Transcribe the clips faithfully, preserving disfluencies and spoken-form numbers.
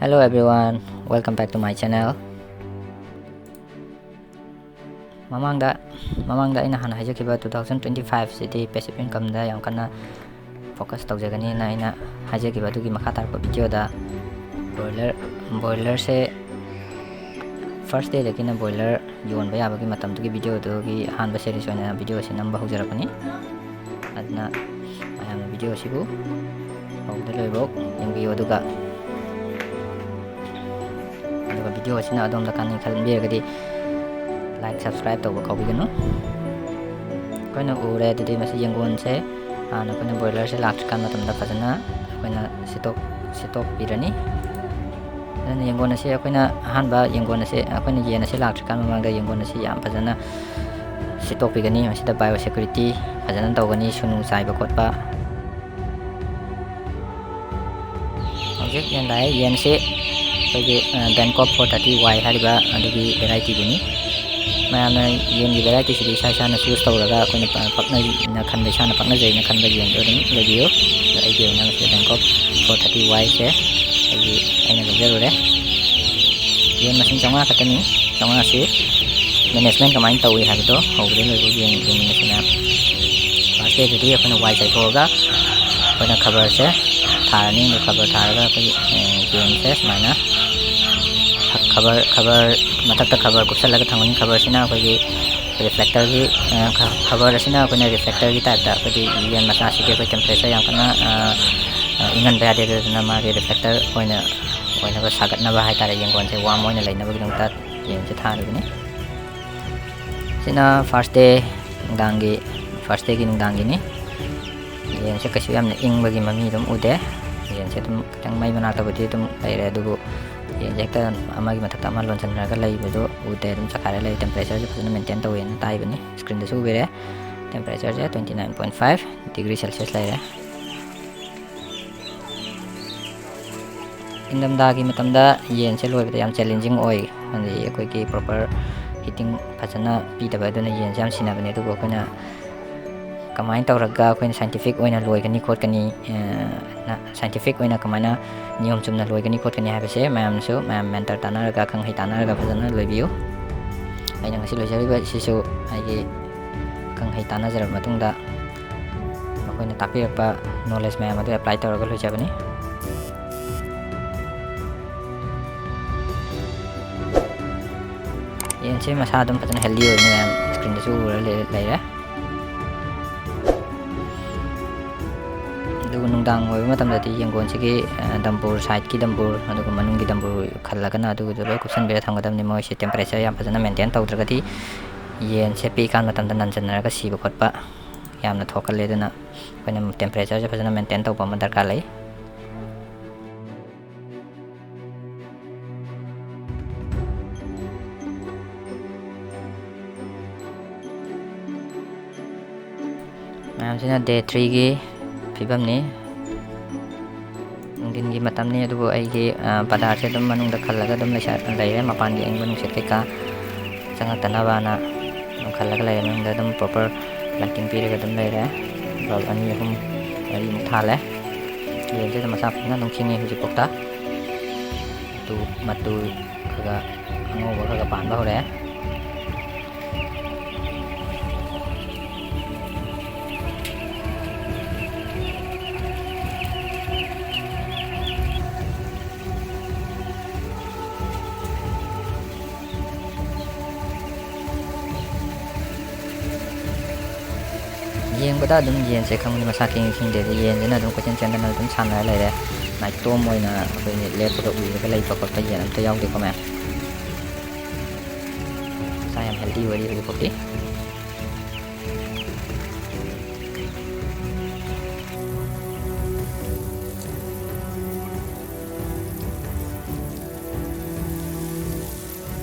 Hello everyone, welcome back to my channel. ꯃꯃꯥꯡꯗ ꯃꯃꯥꯡꯗ ꯑꯩꯅ ꯍꯥꯟꯅ ꯍꯥꯏꯖꯈꯤꯕ two thousand twenty five ꯁꯤꯗꯤ passive income ꯗ ꯌꯥꯝ ꯀꯟꯅ focus ꯇꯧꯖꯒꯅꯤꯅ ꯑꯩꯅ ꯍꯥꯏꯖꯈꯤꯕ ꯑꯗꯨꯒꯤ ꯃꯈꯥ ꯇꯥꯔꯛꯄ video ꯗ broiler broiler ꯁꯦ first day ꯗꯒꯤꯅ broiler ꯌꯣꯟꯕ ꯌꯥꯕꯒꯤ ꯃꯇꯝꯗꯨꯒꯤ video ꯗꯨꯒꯤ ꯑꯍꯥꯟꯕ series ꯑꯣꯏꯅ video ꯑꯁꯤ ꯅꯝꯕ ꯍꯧꯖꯔꯛꯄꯅꯤ꯫ ꯑꯗꯨꯅ ꯃꯌꯥꯝꯅ video ꯑꯁꯤꯕꯨ ꯍꯧꯕꯗꯒꯤ ꯂꯣꯏꯕꯐꯥꯎ ꯌꯦꯡꯕꯤꯌꯨ, ꯑꯗꯨꯒ ꯑꯗꯨꯒ video ꯑꯁꯤꯅ ꯑꯗꯣꯝꯗ ꯀꯥꯟꯅꯩ ꯈꯟꯕꯤꯔꯒꯗꯤ like, subscribe ꯇꯧꯕ ꯀꯥꯎꯕꯤꯒꯅꯨ꯫ ꯑꯩꯈꯣꯏꯅ ꯎꯔꯦ ꯑꯗꯨꯗꯤ ꯃꯁꯤ ꯌꯦꯡꯒꯣꯟꯁꯦ ꯍꯥꯟꯅ ꯑꯩꯈꯣꯏꯅ broiler ꯁꯦ ꯂꯥꯛꯇ꯭ꯔꯤꯀꯥꯟ ꯃꯇꯝꯗ ꯐꯖꯅ ꯑꯩꯈꯣꯏꯅ ꯁꯤꯠꯇꯣꯛ ꯁꯤꯠꯇꯣꯛꯄꯤꯔꯅꯤ꯫ ꯑꯗꯨꯅ ꯌꯦꯡꯒꯣꯟ ꯑꯁꯤ ꯑꯩꯈꯣꯏꯅ ꯑꯍꯥꯟꯕ ꯌꯦꯡꯒꯣꯟ ꯑꯁꯤ ꯑꯩꯈꯣꯏꯅ ꯌꯦꯟ ꯑꯁꯤ ꯂꯥꯛꯇ꯭ꯔꯤꯀꯥꯟ ꯃꯃꯥꯡꯗ ꯌꯦꯡꯒꯣꯟ ꯑꯁꯤ ꯌꯥꯝ ꯐꯖꯅ ꯁꯤꯠꯇꯣꯛꯄꯤꯒꯅꯤ꯫ ꯃꯁꯤꯗ biosecurity ꯐꯖꯅ ꯇꯧꯒꯅꯤ, ꯁꯨꯅꯨ ꯆꯥꯏꯕ ꯈꯣꯠꯄ꯫ ꯍꯧꯖꯤꯛ ꯌꯦꯟ ꯂꯥꯛꯑꯦ꯫ ꯌꯦꯟꯁꯤ ꯑꯩꯈꯣꯏꯒꯤ, ꯑ, Bangkok four thirty Y ꯍꯥꯏꯔꯤꯕ ꯑꯗꯨꯒꯤ variety ꯗꯨꯅꯤ꯫ ꯃꯌꯥꯝꯅ ꯌꯦꯟꯒꯤ variety ꯁꯤꯗꯤ ꯏꯁꯥ ꯏꯁꯥꯅ choose ꯇꯧꯔꯒ ꯑꯩꯈꯣꯏꯅ ꯄ-, ꯄꯛꯅꯩꯅ ꯈꯟꯕ, ꯏꯁꯥꯅ ꯄꯛꯅꯖꯩꯅ ꯈꯟꯕ ꯌꯦꯟꯗꯣ ꯑꯗꯨꯝ ꯂꯩꯕꯤꯌꯨ꯫ ꯑꯗꯣ ꯑꯩꯒꯤ ꯑꯣꯏꯅ ꯃꯁꯤꯗ Bangkok four thirty Y ꯁꯦ ꯑꯩꯒꯤ, ꯑꯩꯅ ꯂꯧꯖꯔꯨꯔꯦ꯫ ꯌꯦꯟ ꯃꯁꯤꯡ ꯆꯥꯝꯃꯉꯥ ꯈꯛꯇꯅꯤ꯫ ꯆꯥꯝꯃꯉꯥꯁꯤ management ꯀꯃꯥꯏꯅ ꯇꯧꯏ ꯍꯥꯏꯕꯗꯣ ꯍꯧꯕꯗꯒꯤ ꯂꯣꯏꯕ ꯌꯦꯡ-, ꯌꯦꯡꯃꯤꯟꯅꯁꯤꯅ꯫ First day ꯗꯗꯤ ꯑꯩꯈꯣꯏꯅ ꯋꯥꯏ ꯆꯥꯏꯊꯣꯛꯑꯒ ꯑꯩꯈꯣꯏꯅ ꯈꯕꯔꯁꯦ ꯊꯥꯔꯅꯤ꯫ ꯑꯗꯨ ꯈꯕꯔ ꯊꯥꯔꯒ ꯑꯩꯈꯣꯏꯒꯤ, ꯑꯦ, ꯌꯦꯟꯁꯦ ꯁꯨꯃꯥꯏꯅ ꯈꯕꯔ, ꯈꯕꯔ ꯃꯊꯛꯇ ꯈꯕꯔ ꯀꯨꯞꯁꯜꯂꯒ ꯊꯝꯒꯅꯤ꯫ ꯈꯕꯔꯁꯤꯅ ꯑꯩꯈꯣꯏꯒꯤ reflector ꯒꯤ, ꯑ, ꯈ-, ꯈꯕꯔ ꯑꯁꯤꯅ ꯑꯩꯈꯣꯏꯅ reflector ꯒꯤ type ꯇ ꯑꯩꯈꯣꯏꯒꯤ ꯌꯦꯟ ꯃꯆꯥꯁꯤꯗꯤ ꯑꯩꯈꯣꯏ temperature ꯌꯥꯝ ꯀꯟꯅ, ꯑ, ꯑ, ꯏꯪꯍꯟꯕ ꯌꯥꯗꯦ꯫ ꯑꯗꯨꯗꯨꯅ ꯃꯥꯒꯤ reflector ꯑꯣꯏꯅ, ꯑꯣꯏꯅꯕ ꯁꯥꯒꯠꯅꯕ ꯍꯥꯏꯇꯥꯔꯦ, ꯌꯦꯡꯒꯣꯟꯁꯦ warm ꯑꯣꯏꯅ ꯂꯩꯅꯕꯒꯤꯗꯃꯛꯇ ꯌꯦꯟꯁꯦ ꯊꯥꯔꯤꯕꯅꯤ꯫ ꯁꯤꯅ first day ꯅꯨꯡꯗꯥꯡꯒꯤ, first day ꯒꯤ ꯅꯨꯡꯗꯥꯡꯒꯤꯅꯤ꯫ ꯌꯦꯟꯁꯦ ꯀꯩꯁꯨ ꯌꯥꯝꯅ ꯏꯪꯕꯒꯤ ꯃꯃꯤ ꯑꯗꯨꯝ ꯎꯗꯦ꯫ ꯌꯦꯟꯁꯦ ꯑꯗꯨꯝ ꯈꯤꯇꯪ ꯃꯩ ꯃꯅꯥꯛꯇꯕꯨꯗꯤ ꯑꯗꯨꯝ ꯂꯩꯔꯦ, ꯑꯗꯨꯕꯨ ꯌꯦꯟꯁꯦ ꯍꯦꯛꯇ ꯑꯃꯒꯤ ꯃꯊꯛꯇ ꯑꯃ ꯂꯣꯟꯁꯤꯟꯅꯔꯒ ꯂꯩꯕꯗꯣ ꯎꯗꯦ꯫ ꯑꯗꯨꯝ ꯆꯈꯥꯏꯔ ꯂꯩ꯫ Temperature ꯁꯦ ꯐꯖꯅ maintain ꯇꯧꯋꯦꯅ ꯇꯥꯏꯕꯅꯤ꯫ Screen ꯗꯁꯨ ꯎꯕꯤꯔꯦ꯫ Temperature ꯁꯦ twenty nine point five degree Celsius ꯂꯩꯔꯦ꯫ ꯏꯪꯊꯝꯊꯥꯒꯤ ꯃꯇꯝꯗ ꯌꯦꯟꯁꯦ ꯂꯣꯏꯕꯗ ꯌꯥꯝ challenging ꯑꯣꯏ, ꯍꯥꯏꯗꯤ ꯑꯩꯈꯣꯏꯒꯤ proper heating ꯐꯖꯅ ꯄꯤꯗꯕ, ꯑꯗꯨꯅ ꯌꯦꯟꯁꯦ ꯌꯥꯝ ꯁꯤꯅꯕꯅꯦ꯫ ꯑꯗꯨꯕꯨ ꯑꯩꯈꯣꯏꯅ ꯀꯃꯥꯏꯅ ꯇꯧꯔꯒ ꯑꯩꯈꯣꯏꯅ scientific ꯑꯣꯏꯅ ꯂꯣꯏꯒꯅꯤ ꯈꯣꯠꯀꯅꯤ, ꯑ, ꯁꯥꯏꯟꯇꯤꯐꯤꯛ ꯑꯣꯏꯅ ꯀꯃꯥꯏꯅ ꯅꯤꯌꯣꯝ ꯆꯨꯝꯅ ꯂꯣꯏꯒꯅꯤ ꯈꯣꯠꯀꯅꯤ ꯍꯥꯏꯕꯁꯦ ꯃꯌꯥꯝꯅꯁꯨ, ꯃꯌꯥꯝ ꯃꯦꯟꯇꯔ ꯇꯥꯟꯅꯔꯒ, ꯑꯈꯪ ꯑꯍꯩ ꯇꯥꯟꯅꯔꯒ ꯐꯖꯅ ꯂꯣꯏꯕꯤꯌꯨ꯫ ꯑꯩꯅ ꯉꯁꯤ ꯂꯣꯏꯖꯔꯤꯕ ꯑꯁꯤꯁꯨ ꯑꯩꯒꯤ ꯑꯈꯪ ꯑꯍꯩ ꯇꯥꯟꯅꯖꯔꯕ ꯃꯇꯨꯡꯗ, ꯃꯈꯣꯏꯅ ꯇꯥꯛꯄꯤꯔꯛꯄ ꯅꯣꯂꯦꯖ ꯃꯌꯥꯝ ꯑꯗꯨ ꯑꯦꯄ꯭ꯂꯥꯏ ꯇꯧꯔꯒ ꯂꯣꯏꯖꯕꯅꯤ꯫ ꯌꯦꯟꯁꯦ ꯃꯁꯥ ꯑꯗꯨꯝ ꯐꯖꯅ ꯍꯦꯜꯗꯤ ꯑꯣꯏꯅ ꯃꯌꯥꯝ ꯁ꯭ꯀ꯭ꯔꯤꯟꯗꯁꯨ ꯎꯔ ꯂꯩ-, ꯂꯩꯔꯦ꯫ ꯑꯗꯨꯒ ꯅꯨꯡꯗꯥꯡ ꯑꯣꯏꯕ ꯃꯇꯝꯗꯗꯤ ꯌꯦꯡꯒꯣꯟꯁꯤꯒꯤ, ꯑ, ꯗꯝꯕꯨꯔ, ꯁꯥꯏꯠꯀꯤ ꯗꯝꯕꯨꯔ, ꯑꯗꯨꯒ ꯃꯅꯨꯡꯒꯤ ꯗꯝꯕꯨꯔ ꯈꯜꯂꯒꯅ ꯑꯗꯨꯒꯤꯗꯣ ꯂꯣꯏ ꯀꯨꯞꯁꯟꯕꯤꯔ ꯊꯝꯒꯗꯕꯅꯤ꯫ ꯃꯣꯏꯁꯦ ꯇꯦꯝꯄꯔꯦꯆꯔ ꯌꯥꯝ ꯐꯖꯅ ꯃꯦꯟꯇꯦꯟ ꯇꯧꯗ꯭ꯔꯒꯗꯤ ꯌꯦꯟꯁꯦ ꯄꯤꯛꯏꯀꯥꯟ ꯃꯇꯝꯗ ꯅꯟꯁꯤꯟꯅꯔꯒ ꯁꯤꯕ ꯈꯣꯠꯄ ꯌꯥꯝꯅ ꯊꯣꯛꯀꯜꯂꯦ꯫ ꯑꯗꯨꯅ ꯑꯩꯈꯣꯏꯅ ꯇꯦꯝꯄꯔꯦꯆꯔꯁꯦ ꯐꯖꯅ ꯃꯦꯟꯇꯦꯟ ꯇꯧꯕ ꯑꯃ ꯗꯔꯀꯥꯔ ꯂꯩ꯫ ꯃꯌꯥꯝꯁꯤꯅ ꯗꯦ ꯊ꯭ꯔꯤꯒꯤ ꯐꯤꯕꯝꯅꯤ꯫ ꯅꯨꯡꯊꯤꯟꯒꯤ ꯃꯇꯝꯅꯤ, ꯑꯗꯨꯕꯨ ꯑꯩꯒꯤ, ꯑ, ꯄꯗꯥꯔꯁꯦ ꯑꯗꯨꯝ ꯃꯅꯨꯡꯗ ꯈꯜꯂꯒ ꯑꯗꯨꯝ ꯂꯩꯁ-, ꯂꯩꯔꯦ꯫ ꯃꯄꯥꯟꯒꯤ ꯑꯏꯪꯕ ꯅꯨꯡꯁꯤꯠ ꯀꯩꯀꯥ ꯆꯪꯉꯛꯇꯅꯕꯅ ꯑꯗꯨꯝ ꯈꯜꯂꯒ ꯂꯩꯔꯦ꯫ ꯃꯅꯨꯡꯗ ꯑꯗꯨꯝ ꯄ꯭ꯔꯣꯄꯔ ꯂꯥꯏꯇꯤꯡ ꯄꯤꯔꯒ ꯑꯗꯨꯝ ꯂꯩꯔꯦ꯫ ꯕꯜꯕ ꯑꯅꯤ, ꯑꯍꯨꯝ, ꯃꯔꯤꯃꯨꯛ ꯊꯥꯜꯂꯦ꯫ ꯌꯦꯟꯁꯦ ꯑꯗꯨꯝ ꯃꯁꯥ ꯐꯖꯅ ꯑꯗꯨꯝ ꯈꯤꯡꯉꯤ ꯍꯧꯖꯤꯛꯐꯥꯎꯗ꯫ ꯃꯇꯨ, ꯃꯇꯨ ꯈꯔ ꯈꯔ ꯑꯉꯧꯕ ꯈꯔ ꯈꯔ ꯄꯥꯟꯕ ꯍꯧꯔꯛꯑꯦ꯫ ꯌꯦꯡꯕꯗ ꯑꯗꯨꯝ ꯌꯦꯟꯁꯦ ꯈꯪꯕꯅꯤ, ꯃꯁꯥ ꯈꯤꯡꯉꯤ ꯈꯤꯡꯗꯦ꯫ ꯑꯗꯨ ꯌꯦꯟꯁꯤꯅ ꯑꯗꯨꯝ ꯀꯣꯏꯆꯦꯟ ꯆꯦꯟꯗꯅ ꯑꯗꯨꯝ ꯁꯥꯟꯅꯔ ꯂꯩꯔꯦ꯫ ꯅꯥꯏꯇꯣꯝ ꯑꯣꯏꯅ ꯑꯩꯈꯣꯏꯒꯤ ꯂꯦꯞꯄꯒ ꯎꯏꯔꯒ ꯂꯩꯕ ꯈꯣꯠꯄ ꯌꯦꯟ ꯑꯝꯇ ꯌꯥꯎꯗꯦꯀꯣ ꯃꯌꯥꯝ꯫ ꯃꯁꯥ ꯌꯥꯝ ꯍꯦꯜꯗꯤ ꯑꯣꯏꯔꯤ ꯍꯧꯖꯤꯛꯐꯥꯎꯗꯤ꯫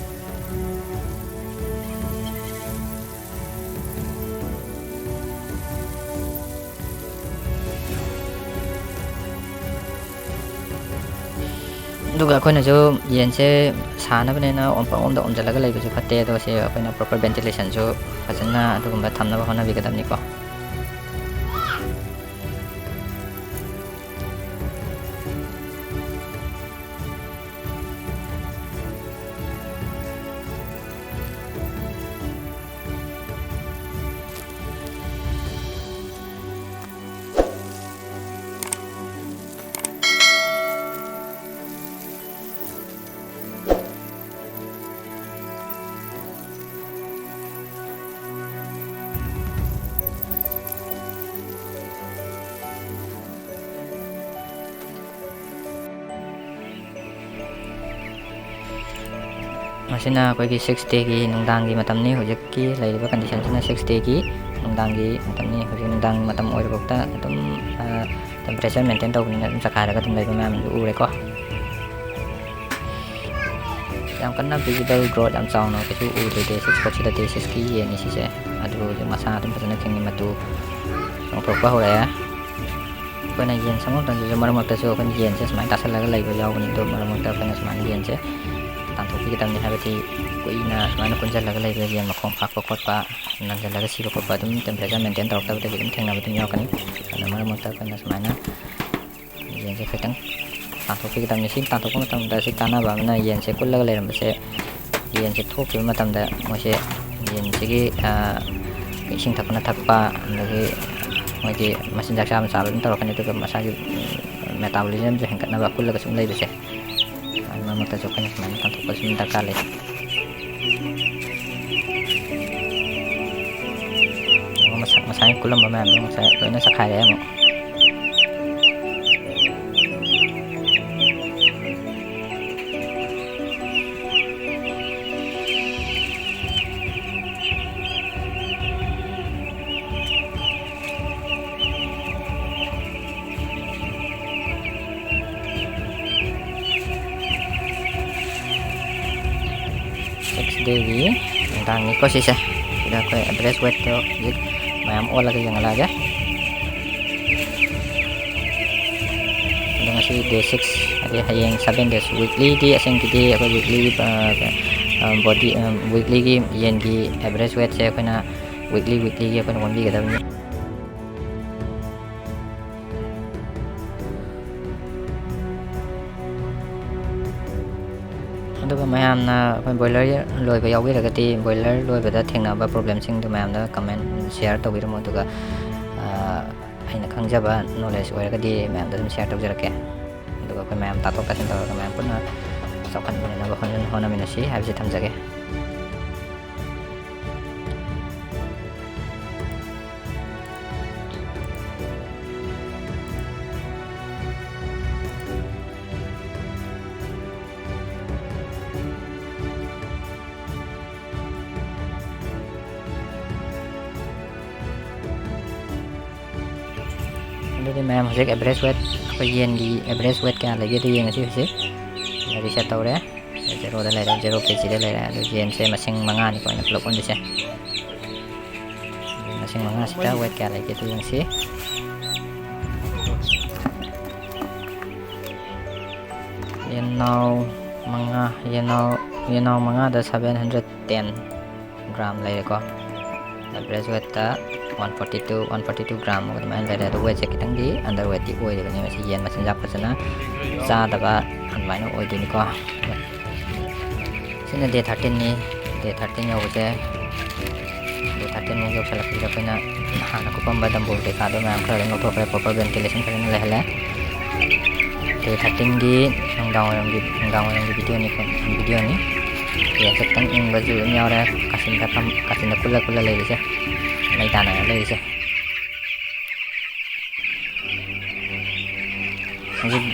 ꯑꯗꯨꯒ ꯑꯩꯈꯣꯏꯅꯁꯨ ꯌꯦꯟꯁꯦ ꯁꯥꯅꯕꯅꯦꯅ ꯑꯣꯝ-, ꯄꯪꯑꯣꯝꯗ ꯑꯣꯝꯁꯤꯜꯂꯒ ꯂꯩꯕꯁꯨ ꯐꯠꯇꯦ꯫ ꯑꯗꯣ ꯁꯤ ꯑꯩꯈꯣꯏꯅ ꯄ꯭ꯔꯣꯄꯔ ꯚꯦꯟꯇꯤꯂꯦꯁꯟꯁꯨ ꯐꯖꯅ ꯑꯗꯨꯒꯨꯝꯕ ꯊꯝꯅꯕ ꯍꯣꯠꯅꯕꯤꯒꯗꯕꯅꯤꯀꯣ꯫ ꯃꯁꯤꯅ ꯑꯩꯈꯣꯏꯒꯤ six dayꯒꯤ ꯅꯨꯡꯗꯥꯡꯒꯤ ꯃꯇꯝꯅꯤ꯫ ꯍꯧꯖꯤꯛꯀꯤ ꯂꯩꯔꯤꯕ conditionꯁꯤꯅ six dayꯒꯤ ꯅꯨꯡꯗꯥꯡꯒꯤ ꯃꯇꯝꯅꯤ꯫ ꯍꯧꯖꯤꯛ ꯅꯨꯡꯗꯥꯡ ꯃꯇꯝ ꯑꯣꯏꯔꯤꯐꯥꯎꯗ ꯑꯗꯨꯝ, ꯑ, temperature maintain ꯇꯧꯕꯅꯤꯅ ꯑꯗꯨꯝ ꯆꯈꯥꯏꯔꯒ ꯑꯗꯨꯝ ꯂꯩꯕ ꯃꯌꯥꯝꯁꯨ ꯎꯔꯦꯀꯣ꯫ ꯌꯥꯝ ꯀꯟꯅ visible growth ꯌꯥꯝ ꯆꯥꯎꯅ ꯀꯩꯁꯨ ꯎꯗꯦ꯫ Day six ꯐꯥꯎꯁꯤꯗ, day sixꯀꯤ ꯌꯦꯟꯅꯤ ꯁꯤꯁꯦ꯫ ꯑꯗꯨ ꯍꯧꯖꯤꯛ ꯃꯁꯥ ꯑꯗꯨꯝ ꯐꯖꯅ ꯈꯤꯡꯉꯤ, ꯃꯇꯨ ꯆꯣꯡꯊꯣꯛꯄ ꯍꯧꯔꯛꯑꯦ꯫ ꯑꯩꯈꯣꯏꯅ ꯌꯦꯟ ꯁꯪꯕ ꯃꯇꯝꯗꯁꯨ ꯃꯔꯛ ꯃꯔꯛꯇꯁꯨ ꯑꯩꯈꯣꯏꯅ ꯌꯦꯟꯁꯦ ꯁꯨꯃꯥꯏꯅ ꯇꯥꯁꯜꯂꯒ ꯂꯩꯕ ꯌꯥꯎꯕꯅꯤ꯫ ꯑꯗꯣ ꯃꯔꯛ ꯃꯔꯛꯇ ꯑꯩꯈꯣꯏꯅ ꯁꯨꯃꯥꯏꯅ ꯌꯦꯟꯁꯦ ꯇꯥꯟꯊꯣꯛꯄꯤꯒꯗꯕꯅꯤ꯫ ꯍꯥꯏꯕꯗꯤ ꯀꯨꯏꯅ ꯁꯨꯃꯥꯏꯅ ꯀꯨꯟꯁꯤꯜꯂꯒ ꯂꯩꯕꯗ ꯌꯦꯟ ꯃꯈꯣꯡ ꯐꯥꯛꯄ ꯈꯣꯠꯄ, ꯅꯟꯁꯤꯜꯂꯒ ꯁꯤꯕ ꯈꯣꯠꯄ ꯑꯗꯨꯝ temperature maintain ꯇꯧꯔꯛꯇꯕꯗꯒꯤ ꯑꯗꯨꯝ ꯊꯦꯡꯅꯕ ꯑꯗꯨꯝ ꯌꯥꯎꯔꯛꯀꯅꯤ꯫ ꯑꯗꯨꯅ ꯃꯔꯛ ꯃꯔꯛꯇ ꯑꯩꯈꯣꯏꯅ ꯁꯨꯃꯥꯏꯅ ꯌꯦꯟꯁꯦ ꯈꯤꯇꯪ ꯇꯥꯟꯊꯣꯛꯄꯤꯒꯗꯕꯅꯤ꯫ ꯁꯤ ꯇꯥꯟꯊꯣꯛꯄ ꯃꯇꯝꯗ ꯁꯤ ꯀꯥꯟꯅꯕ ꯑꯃꯅ, ꯌꯦꯟꯁꯦ ꯀꯨꯜꯂꯒ ꯂꯩꯔꯝꯕꯁꯦ, ꯌꯦꯟꯁꯦ ꯊꯣꯛꯈꯤꯕ ꯃꯇꯝꯗ ꯃꯣꯏꯁꯦ ꯌꯦꯟꯁꯤꯒꯤ, ꯑ, ꯏꯁꯤꯡ ꯊꯛꯄꯅ ꯊꯛꯄ, ꯑꯗꯒꯤ ꯃꯣꯏꯒꯤ ꯃꯆꯤꯟꯖꯥꯛ ꯆꯥꯕꯅ ꯆꯥꯕ ꯑꯗꯨꯝ ꯇꯧꯔꯛꯀꯅꯤ꯫ ꯑꯗꯨꯒ ꯃꯁꯥꯒꯤ, ꯎꯝ, metabolismꯁꯨ ꯍꯦꯟꯒꯠꯅꯕ ꯀꯨꯜꯂꯒ ꯁꯨꯝ ꯂꯩꯕꯁꯦ, ꯃꯔꯛ ꯃꯔꯛꯇꯁꯨ ꯑꯩꯈꯣꯏꯅ ꯁꯨꯃꯥꯏꯅ ꯇꯥꯟꯊꯣꯛꯄ ꯁꯨꯝ ꯗꯔꯀꯥꯔ ꯂꯩ꯫ ꯃꯁꯥ, ꯃꯁꯥꯒꯤ ꯀꯨꯜꯂꯝꯕ ꯃꯌꯥꯝꯗꯣ ꯉꯁꯥꯏ ꯂꯣꯏꯅ ꯆꯈꯥꯏꯔꯛꯑꯦ ꯑꯃꯨꯛ꯫ Six dayꯒꯤ ꯅꯨꯡꯗꯥꯡꯅꯤꯀꯣ ꯁꯤꯁꯦ꯫ ꯁꯤꯗ ꯑꯩꯈꯣꯏ average weightꯇꯣ ꯍꯧꯖꯤꯛ ꯃꯌꯥꯝ ꯑꯣꯜꯂꯒ ꯌꯦꯡꯍꯜꯂꯛꯑꯒꯦ꯫ ꯑꯗꯣ ꯉꯁꯤ day six, ꯑꯗꯩ ꯍꯌꯦꯡ seven days꯫ Weeklyꯗꯤ ꯑꯁꯦꯡꯒꯤꯗꯤ ꯑꯩꯈꯣꯏ weekly, ꯑ, ꯑ, body, ꯑ, weeklyꯒꯤ ꯌꯦꯟꯒꯤ average weightꯁꯦ ꯑꯩꯈꯣꯏꯅ weekly, weeklyꯒꯤ ꯑꯩꯈꯣꯏꯅ ꯑꯣꯟꯕꯤꯒꯗꯕꯅꯤ꯫ ꯑꯗꯨꯒ ꯃꯌꯥꯝꯅ ꯑꯩꯈꯣꯏ broiler ꯂꯣꯏꯕ ꯌꯥꯎꯕꯤꯔꯒꯗꯤ, broiler ꯂꯣꯏꯕꯗ ꯊꯦꯡꯅꯕ problemꯁꯤꯡꯗꯨ ꯃꯌꯥꯝꯗ comment, share ꯇꯧꯕꯤꯔꯝꯃꯣ꯫ ꯑꯗꯨꯒ, ꯑ, ꯑꯩꯅ ꯈꯪꯖꯕ knowledge ꯑꯣꯏꯔꯒꯗꯤ ꯃꯌꯥꯝꯗ ꯑꯗꯨꯝ share ꯇꯧꯖꯔꯛꯀꯦ꯫ ꯑꯗꯨꯒ ꯑꯩꯈꯣꯏ ꯃꯌꯥꯝ ꯇꯥꯊꯣꯛ ꯇꯥꯁꯤꯟ ꯇꯧꯔꯒ ꯃꯌꯥꯝ ꯄꯨꯟꯅ ꯆꯥꯎꯈꯠꯃꯤꯟꯅꯅꯕ ꯍꯣꯠꯅ-, ꯍꯣꯠꯅꯃꯤꯟꯅꯁꯤ ꯍꯥꯏꯕꯁꯤ ꯊꯝꯖꯒꯦ꯫ ꯃꯌꯥꯝ, ꯍꯧꯖꯤꯛ average weight, ꯑꯩꯈꯣꯏ ꯌꯦꯟꯒꯤ average weight ꯀꯌꯥ ꯂꯩꯒꯦ ꯑꯗꯨ ꯌꯦꯡꯉꯁꯤ꯫ ꯍꯧꯖꯤꯛ reset ꯇꯧꯔꯦ, ꯖꯦꯔꯣꯗ ꯂꯩꯔꯦ, ꯖꯦꯔꯣ ꯀꯦ ꯖꯤꯗ ꯂꯩꯔꯦ꯫ ꯑꯗꯨ ꯌꯦꯟꯁꯦ ꯃꯁꯤꯡ ꯃꯉꯥꯅꯤꯀꯣ ꯑꯩꯅ ꯄꯨꯂꯞ ꯑꯣꯟꯗꯣꯏꯁꯦ꯫ ꯃꯁꯤꯡ ꯃꯉꯥꯁꯤꯗ weight ꯀꯌꯥ ꯂꯩꯒꯦ ꯑꯗꯨ ꯌꯦꯡꯁꯤ꯫ ꯌꯦꯅꯥꯎ ꯃꯉꯥ, ꯌꯦꯅꯥꯎ, ꯌꯦꯅꯥꯎ ꯃꯉꯥꯗ seven hundred ten gram ꯂꯩꯔꯦꯀꯣ꯫ Average weightꯇ one forty two, one forty two gram ꯑꯗꯨꯃꯥꯏꯅ ꯂꯩꯔꯦ꯫ ꯑꯗꯣ weightꯁꯦ ꯈꯤꯇꯪꯗꯤ underweightꯇꯤ ꯑꯣꯏꯔꯤꯕꯅꯤ꯫ ꯃꯁꯤ ꯌꯦꯟ ꯃꯆꯤꯟꯖꯥꯛ ꯐꯖꯅ ꯆꯥꯗꯕ ꯑꯗꯨꯃꯥꯏꯅ ꯑꯣꯏꯗꯣꯏꯅꯤꯀꯣ꯫ ꯁꯤꯅ day thirteenꯅꯤ꯫ Day thirteen ꯌꯧꯕꯁꯦ, day thirteenꯃꯨꯛ ꯌꯧꯁꯜꯂꯛꯄꯁꯤꯗ ꯑꯩꯈꯣꯏꯅ ꯍꯥꯟꯅ ꯀꯨꯞꯄꯝꯕ dumbbell ꯀꯩꯀꯥꯗꯣ ꯃꯌꯥꯝ ꯈꯔ ꯑꯗꯨꯝ ꯂꯧꯊꯣꯛꯈ꯭ꯔꯦ, proper ventilation ꯐꯖꯅ ꯂꯩꯍꯜꯂꯦ꯫ Day thirteenꯒꯤ ꯅꯨꯡꯗꯥꯡ ꯋꯥꯏꯔꯝꯒꯤ, ꯅꯨꯡꯗꯥꯡ ꯋꯥꯏꯔꯝꯒꯤ videoꯅꯤ, videoꯅꯤ꯫ ꯌꯦꯟꯁꯦ ꯈꯤꯇꯪ ꯏꯪꯕꯁꯨ ꯑꯗꯨꯝ ꯌꯥꯎꯔꯦ, ꯀꯥꯆꯤꯟꯗ ꯐꯝ-, ꯀꯥꯆꯤꯟꯗ ꯀꯨꯜꯂ ꯀꯨꯜꯂ ꯂꯩꯔꯤꯁꯦ, ꯃꯩ ꯇꯥꯟꯅꯔ ꯂꯩꯔꯤꯁꯦ꯫ ꯍꯧꯖꯤꯛ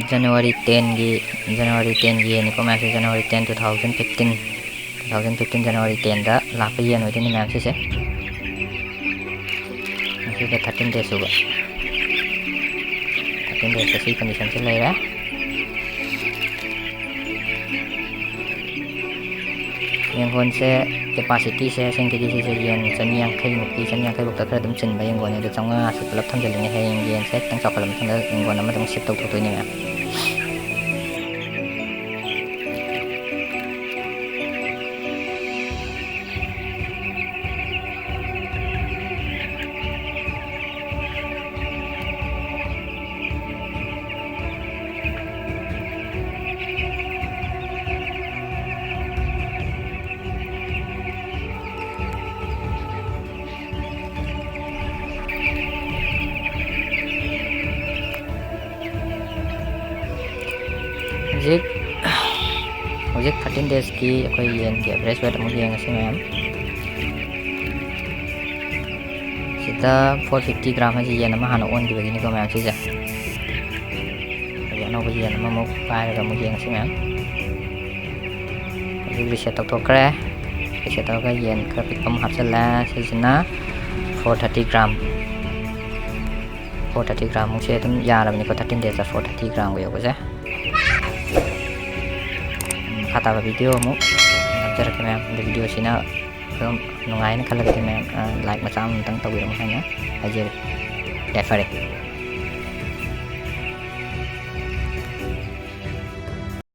January tenꯒꯤ, January tenꯒꯤ ꯌꯦꯟꯅꯤꯀꯣ ꯃꯌꯥꯝꯁꯦ, January ten, two thousand fifteen, two thousand fifteen January tenꯗ ꯂꯥꯛꯄ ꯌꯦꯟ ꯑꯣꯏꯗꯣꯏꯅꯤ ꯃꯌꯥꯝ ꯁꯤꯁꯦ꯫ ꯉꯁꯤꯗ thirteen days ꯁꯨꯕ, thirteen daysꯇ ꯁꯤ conditionꯁꯦ ꯂꯩꯔꯦ꯫ ꯌꯦꯟꯒꯣꯟꯁꯦ, capacityꯁꯦ, ꯑꯁꯦꯡꯒꯤꯗꯤ ꯁꯤꯁꯦ ꯌꯦꯟ ꯆꯅꯤ ꯌꯥꯡꯈꯩꯃꯨꯛꯀꯤ, ꯆꯅꯤ ꯌꯥꯡꯈꯩꯃꯨꯛꯇ ꯈꯔ ꯑꯗꯨꯝ ꯆꯤꯟꯕ ꯌꯦꯟꯒꯣꯟꯅꯦ꯫ ꯑꯗꯣ ꯆꯥꯝꯃꯉꯥꯁꯦ ꯄꯨꯂꯞ ꯊꯝꯖꯤꯜꯂꯤꯅꯦ꯫ ꯍꯌꯦꯡ ꯌꯦꯟꯁꯦ ꯈꯤꯇꯪ ꯆꯥꯎꯈꯠꯂ ꯃꯇꯨꯡꯗ ꯌꯦꯟꯒꯣꯟ ꯑꯃꯗ ꯑꯃꯨꯛ shift ꯇꯧꯊꯣꯛꯇꯣꯏꯅꯦ ꯃꯌꯥꯝ꯫ ꯍꯧꯖꯤꯛ, ꯍꯧꯖꯤꯛ thirteen daysꯀꯤ ꯑꯩꯈꯣꯏ ꯌꯦꯟꯒꯤ average weight ꯑꯃꯨꯛ ꯌꯦꯡꯉꯁꯤ ꯃꯌꯥꯝ꯫ ꯁꯤꯗ four fifty gram ꯍꯥꯏꯁꯦ ꯌꯦꯟ ꯑꯃ ꯍꯥꯟꯅ ꯑꯣꯟꯈꯤꯕꯒꯤꯅꯤꯀꯣ ꯃꯌꯥꯝ ꯁꯤꯁꯦ꯫ ꯍꯧꯖꯤꯛ ꯑꯅꯧꯕ ꯌꯦꯟ ꯑꯃꯃꯨꯛ ꯄꯥꯏꯔꯒ ꯑꯃꯨꯛ ꯌꯦꯡꯉꯁꯤ ꯃꯌꯥꯝ꯫ ꯍꯧꯖꯤꯛ reset ꯇꯧꯊꯣꯛꯈ꯭ꯔꯦ꯫ Reset ꯇꯧꯔꯒ ꯌꯦꯟ ꯈꯔ ꯄꯤꯛꯄ ꯑꯃ ꯍꯥꯞꯆꯤꯜꯂꯦ꯫ ꯁꯤꯁꯤꯅ Four thirty gram, four thirty gram ꯃꯨꯛꯁꯦ ꯑꯗꯨꯝ ꯌꯥꯔꯕꯅꯤꯀꯣ, thirteen days ꯇ four thirty gram ꯒ ꯌꯧꯕꯁꯦ꯫ ꯎꯝ, ꯃꯈꯥ ꯇꯥꯕ video ꯑꯃꯨꯛ ꯅꯝꯖꯔꯛꯀꯦ ꯃꯌꯥꯝ꯫ ꯑꯗꯣ video ꯁꯤꯅ ꯑꯗꯨꯝ ꯅꯨꯡꯉꯥꯏꯅ ꯈꯜꯂꯒꯗꯤ ꯃꯌꯥꯝ, ꯑ, like ꯃꯆꯥ ꯑꯃꯇꯪ ꯇꯧꯕꯤꯔꯝꯃꯣ ꯍꯥꯏꯅ ꯍꯥꯏꯖꯔꯤ꯫ ꯌꯥꯏꯐꯔꯦ꯫